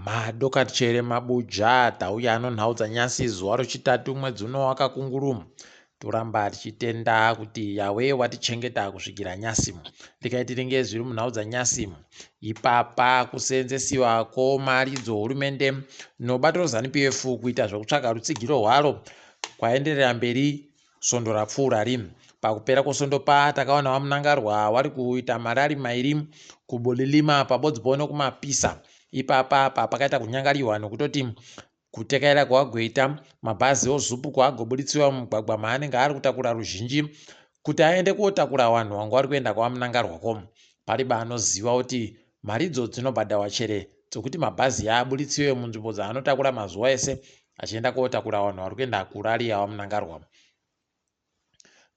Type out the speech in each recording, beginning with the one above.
Madokatchere mabuja tauya anonhaudza nyasi zuva rochitatu mwedzi uno wakakunguru. Toramba tichitenda kuti Yahweh watichengeta kusvikira nyasi. Regai tiringe zviri munhau dzanyasi. Ipapa kuseenzesiwa kwomari dzohurumende nobato reZanu PF kuita zvekutsvaga rutsigiro hwaro kwaenderera mberi svondo rapfuura ri. Pakupera kwesvondo pa takaona VaMnangarwa wari kuita marari mairi kuBulilima pabodzipo nokuMapisa. Ipapa apa pakaita kunyangariwa nokutoti kutekaira kwagoita mabhazi oZupco kwagobuditsiwa mumugwagwa maanenge ari kutakura ruzhinji kuti aende kotakura vanhu vanga vari kuenda kwaVaMnangarwa ko. Pariba anoziva kuti maridzo dzinobhadhawa chere dzokuti mabhazi abuditsiwe munzvimbo dzaanotakura mazuva ese achienda kotakura vanhu vari kuenda kurari yaVaMnangarwa.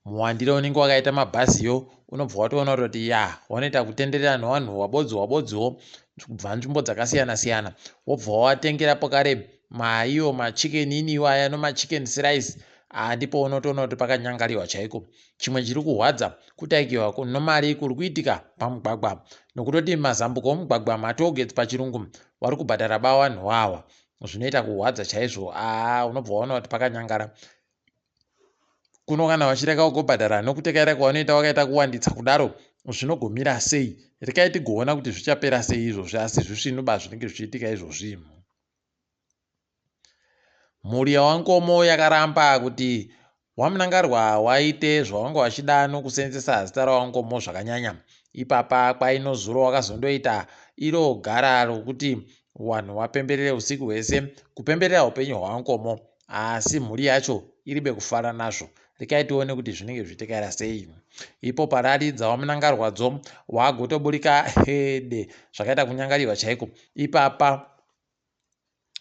Muwandiro unenge wakaita mabhaziyo unobva watoona kutoti ya wanoita kutenderera nevanhu wabodzi wabodziwo kubva nzvimbo dzakasiyana siyana wobva wawatengera pokare maiwo machicken ini iwaya nomachicken slice ndipo unotoona kuti pakanyangariwa chaiko. Chimwe chiri kuhwadza kutaikiwa nomari kuri kuitika pamugwagwa nokutoti mazambuko omugwagwa matollgates pachirungu wari kubhadhara ba vanhu wawa zvinoita kuhwadza chaizvo aa unobva waona kuti pakanyangara. Kuno kana vachireka kugobhadhara nokutekaira kwavanoita wakaita kuwanditsa kudaro zvinogomira sei? Rekai tigoona kuti zvichapera sei izvozvi asi zvisvinu ba zvinenge zvichiitika izvozvi. Mhuri yaWankomo yakaramba kuti WaMnangarwa waite zvawanga wachida nokuseenzesa zita raWankomo zvakanyanya. Ipapa kwainozuro wakazondoita iro gara rokuti wanhu wapemberere usiku hwese kupemberera upenyu hwaWankomo asi mhuri yacho iribe kufara nazvo. Rekai tione kuti zvinenge zvichitekaira sei. Ipo parari dzaWaMnangarwadzo wagotoburika hede zvakaita kunyangariwa chaiko. Ipapa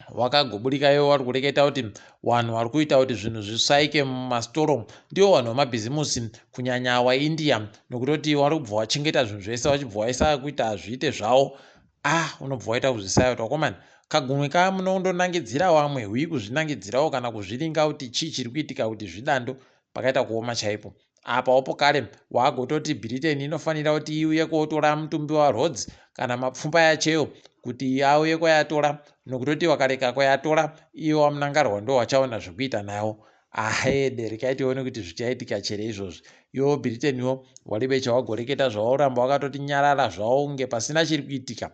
wakagoburika iwo wari kureketa kuti vanhu vari kuita kuti zvinhu zvisaike mumasitoro ndivo vanhu vemabhizimusi kunyanya waIndia nokutoti vari kubva wachengeta zvinhu zvese vachibva waisa kuita zviite zvavo. Ah, unobva waita kuzvisaya kuti wakomana kagumwe kamunondonangidzira wamwe hwii kuzvinangidzirawo kana kuzviringa kuti chii chiri kuitika kuti zvidando pakaita kuoma chaipo. Apa wapo kare wagototi Britain inofanira kuti iuye kotora mutumbi waRhodes kana mapfumba yacheyo kuti auye kwayatora nokutoti wakareka kwayatora iye waMnangarwa ndo wachaona zvekuita nawo. Ahede rekai tione kuti zvichaitika chere izvozvi. Iwo Britain wo waribe chawagoreketa zvaworamba wakatoti nyarara zvawo kunge pasina chiri kuitika.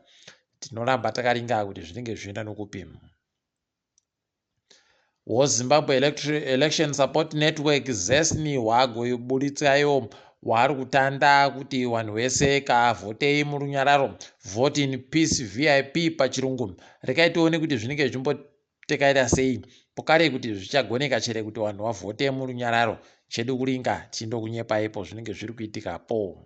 Tinoramba takaringa kuti zvinenge zvichienda nokupi. WoZimbabwe Election Support Network ZESN wagoiburitsaiwo waari kutanda kuti vanhu vese kavhotei murunyararo vote in peace VIP pachirungu. Rekai tione kuti zvinenge zvichimbotekaira sei pokare kuti zvichagoneka chere kuti vanhu vavhote murunyararo. Chedu kuringa tindokunyepa ipo zvinenge zviri kuitikapo.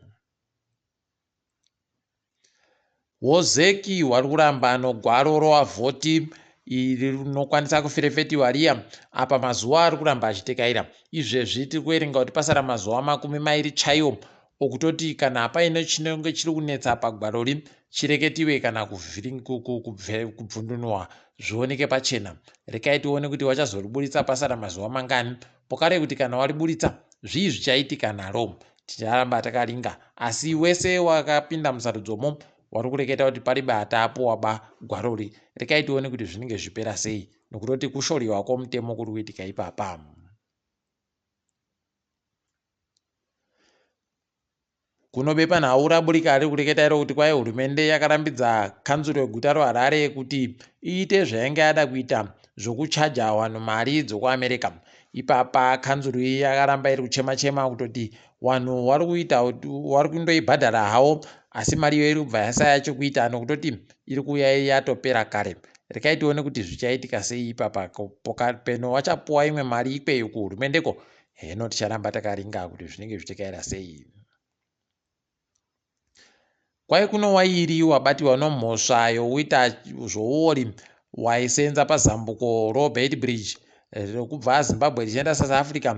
WoZeki wari kuramba nogwaro rowavhoti iri rinokwanisa kuferefetiwa riya apa mazuva ari kuramba achitekaira. Izvezvi tiri kuverenga kuti pasara mazuva 20 chaiwo okutoti kana paine chinenge chiri kunetsa pagwarori chireketiwe kana kubvundunwa zvioneke pachena. Rekai tione kuti wachazoriburitsa pasara mazuva mangani pokare kuti kana wariburitsa zvii zvichaitika naro. Ticharamba takaringa asi wese wakapinda musarudzomo wari kureketa kuti paribe atapuwa ba gwarori. Rekai tione kuti zvinenge zvipera sei nokutoti kushoriwa kwomutemo kuri kuitika ipapa. Kuno bepanhau raburika riri kureketa iro kuti kwai hurumende yakarambidza kanzuro yeguta roHarare kuti iite zvainge yada kuita zvokuchaja vanhu mari dzokuAmerica. Ipapa kanzuro iyi yakaramba iri kuchema chema kutoti vanhu vari kuita vari kundoibhadhara havo asi mari iyo iri kubva yasaya chekuita nokutoti iri kuuya yatopera kare. Rekai tione kuti zvichaitika sei ipapa peno vachapuwa imwe mari ikweyo kuhurumendeko. Heno ticharamba takaringa kuti zvinenge zvichitekaira sei. Kwai kuno wairi wabatiwa nomhosva yokuita zvouori waisenza pazambuko roBeitbridge rokubva Zimbabwe richienda South Africa.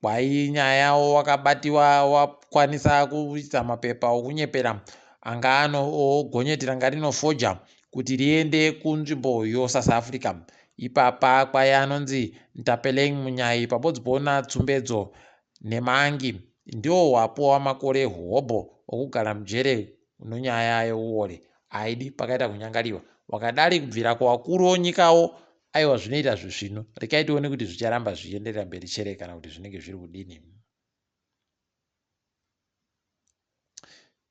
Kwai nyayawo wakabatiwa wakwanisa kuita mapepa okunyepera anga ano gonyeti ranga rinofoja kuti riende kunzvimbo yoSouth Africa. Ipapa kwai anonzi Ntapeleng Munyai pabodzipo naTsumbedzo Nemangi ndiwo wapuwa makore hobho okugara mujere nonyaya yeuori. Aidi pakaita kunyangariwa. Wakadari kubvira kuwakuru wonyikawo aiwa zvinoita zvisvinu. Rekai tione kuti zvicharamba zvichienderera mberi chere kana kuti zvinenge zviri kudini.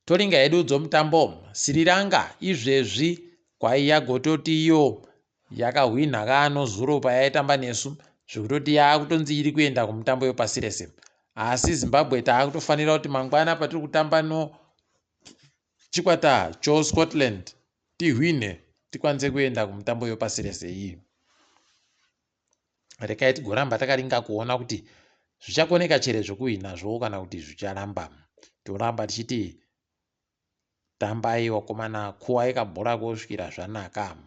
Toringa hedu dzomutambo. Sri Lanka izvezvi kwaiya gototi iyo yakahwinha kano zuro payaitamba nesu zvekutoti yakutonzi iri kuenda kumutambo wepasi rese. Asi Zimbabwe taakutofanira kuti mangwana patiri kutamba no chikwata choScotland tihwinhe tikwanise kuenda kumutambo wepasi rese iyi. Rekai tigoramba takaringa kuona kuti zvichakoneka chere zvekuhwinazvo kana kuti zvicharamba. Toramba tichiti tambai wakomana kuwai kabhora kosvikira zvanaka.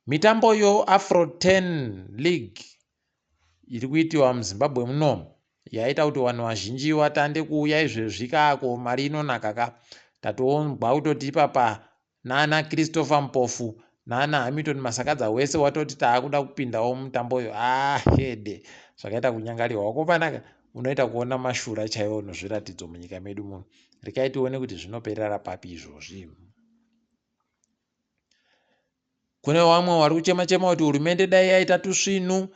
Mitambo yoAfro 10 League iri kuitiwa muZimbabwe muno yaita kuti vanhu vazhinji vatande kuuya izvezvi kako mari inonaka ka. Tatoonzwa kutoti ipapa nana Christopher Mpofu nana Hamilton Masakadza wese watoti taakuda kupindawo mumutambo uyu. Ah hede zvakaita kunyangariwa wakomanaka unoita kuona mashura chaiwo nozviratidzo munyika medu muno. Rekai tione kuti zvinoperera papi izvozvi. Kune vamwe vari kuchema chema kuti hurumende dai yaita tusvinu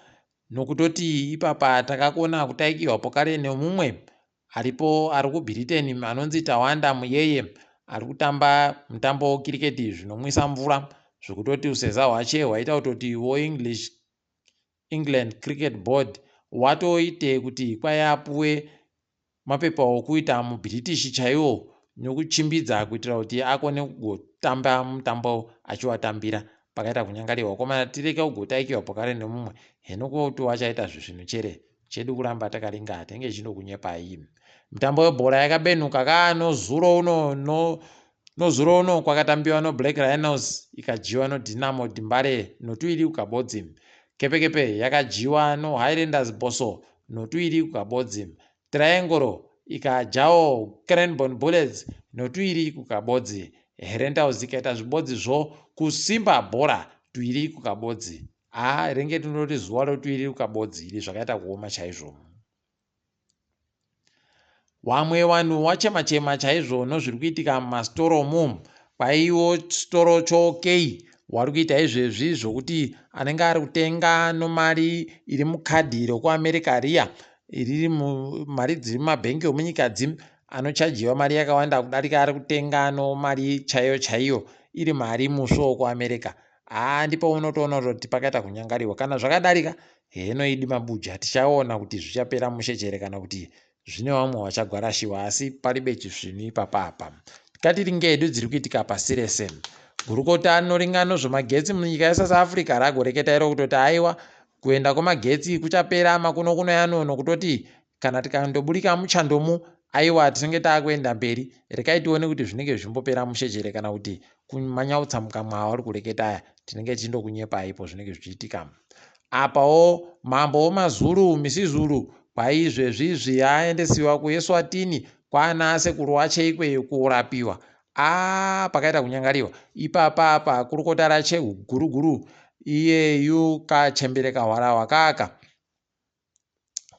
nokutoti ipapa takakona kutaikiwa pokare nemumwe Aripo ari kuBritain anonzi Tawanda Muyeye ari kutamba mutambo wekiriketi zvinomwisa mvura zvekutoti useza hwache hwaita kutoti woEnglish England Cricket Board watoite kuti kwai apuwe mapepa okuita muBritish chaiwo nekuchimbidza kuitira kuti akone kugotamba mutambo achiwatambira pakaita kunyangariwa wakomana tireke kugotaikiwa pakare nemumwe heno kuti wachaita zvisvinu chere Chedu kuramba takaringa tinenge tichinokunyepai. Mitambo yebhora yakabenuka ka nozuro uno no nozuro uno kwakatambiwa no Black Rhinos ikadyiwa no Dynamo Dimbare notuiri kukabodzi. Kepekepe yakadyiwa no Highlanders Bosso notuiri kukabodzi. Triangle ikadyawo Cranborne Bullets notuiri kukabodzi. Herentals ikaita zvibodzi zvo kuSimba Bhora tuiri kukabodzi. Haa renge tinoti zuva rotuiriruka bodzi iri zvakaita kuoma chaizvo. Wamwe vanhu wachema chema chaizvo nozviri kuitika mumasitoro umu. Kwaiwo chitoro choK wari kuita izvezvi zvokuti anenge ari kutenga nomari iri mukadhi rokuAmerica riya riri mari dziri mumabhengi omunyika dzi anochajiwa mari yakawanda kudarika ari kutenga nomari chaiyo chaiyo iri mari musvo wokuAmerica. Haa ndipo unotoona kutoti pakaita kunyangariwa. Kana zvakadarika heno idi mabuja tichaona kuti zvichapera mushe chere kana kuti zvine vamwe vachagwarashiwa asi paribe chisvinu ipapa apa. Tikatiringe hedu dziri kuitika pasi rese. Gurukota rinoringa nozvemagetsi munyika yeSouth Africa ragoreketa iro kutoti aiwa kuenda kwemagetsi kuchapera makuno kuno yano nokutoti Kana tikandoburika muchandomu aiwa tinenge taakuenda mberi. Rekai tione kuti zvinenge zvichimbopera mushe chere kana kuti kumanyautsa mukamwa avari kureketa aya tinenge tichindokunyepai ipo zvinenge zvichiitika. Apawo mambo wemaZulu Misizulu kwaizvezvizvi aendesiwa kuEswatini kwaana asekuru wache ikweyo korapiwa. Aah pakaita kunyangariwa ipapa apa kurukota rache guru guru iyeyu kachembere kahwarahwa kaka.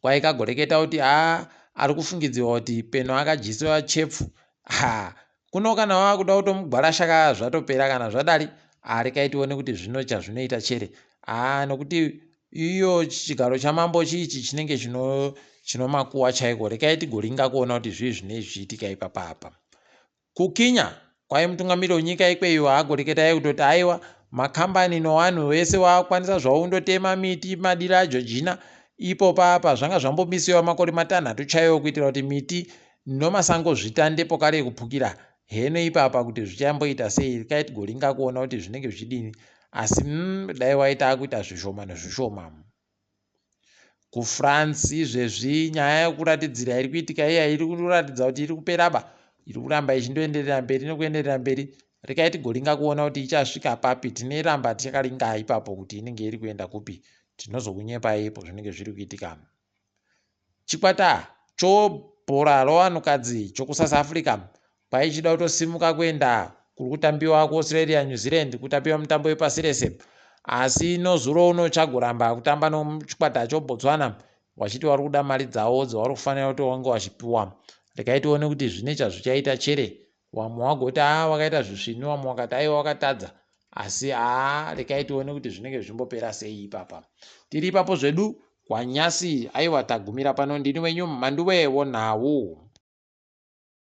Kwai kagoreketa kuti haa ari kufungidzirwa kuti peno akadyisiwa chepfu ha kuno kana wava kuda kutomugwarasha ka zvatopera kana zvadari arekai tione kuti zvino chazvinoita chere haa nokuti iyo chigaro chamambo chiichi chinenge chino chinomakuwa chaiko rekai tigoringa kuona kuti zvii zvinei zvichiitika ipapa apa KuKenya kwaive mutungamiri wenyika ikweyo agoreketa kutoti aiwa makambani nowanhu wese wakwanisa zvawo kundotema miti madira aJojina ipo papa zvanga zvambomisiwa makore matanhatu chaiwo kuitira kuti miti nomasango zvitande pokare kupukira heno ipapa kuti zvichamboita sei rikai tigoringa kuona kuti zvinenge zvichidini asi mm, dai waita akuita zvishoma nezvishoma. KuFrance izvezvi nyaya yekuratidzira iri kuitika iya iri kuratidza kuti iri kuperaba iri kuramba ichindoenderera mberi nekuenderera mberi rekai tigoringa kuona kuti ichasvika papi tineramba tichakaringa ipapo kuti inenge iri kuenda kupi tinozokunyepai ipo zvinenge zviri kuitika Chikwata chobhora rovanhukadzi chokuSouth Africa kwaichida kutosimuka kuenda kuri kutambiwa kuAustralia, New Zealand kutambiwa mitambo yepasi rese asi nozuro uno chagoramba kutamba nochikwata choBotswana wachiti wari kuda mari dzavo dzavari kufanira kuti wange wachipiwa. Regai tione kuti zvine chazvichaita chere. Wamwe wagoti aa wakaita zvisvinu, wamwe wakati aiwa wakatadza. Asi haa, rekai tione kuti zvinenge zvichimbopera sei ipapa. Tiri ipapo zvedu kwanyasi. Aiwa, tagumira pano. Ndini wenyu Mhanduwe Wonhau.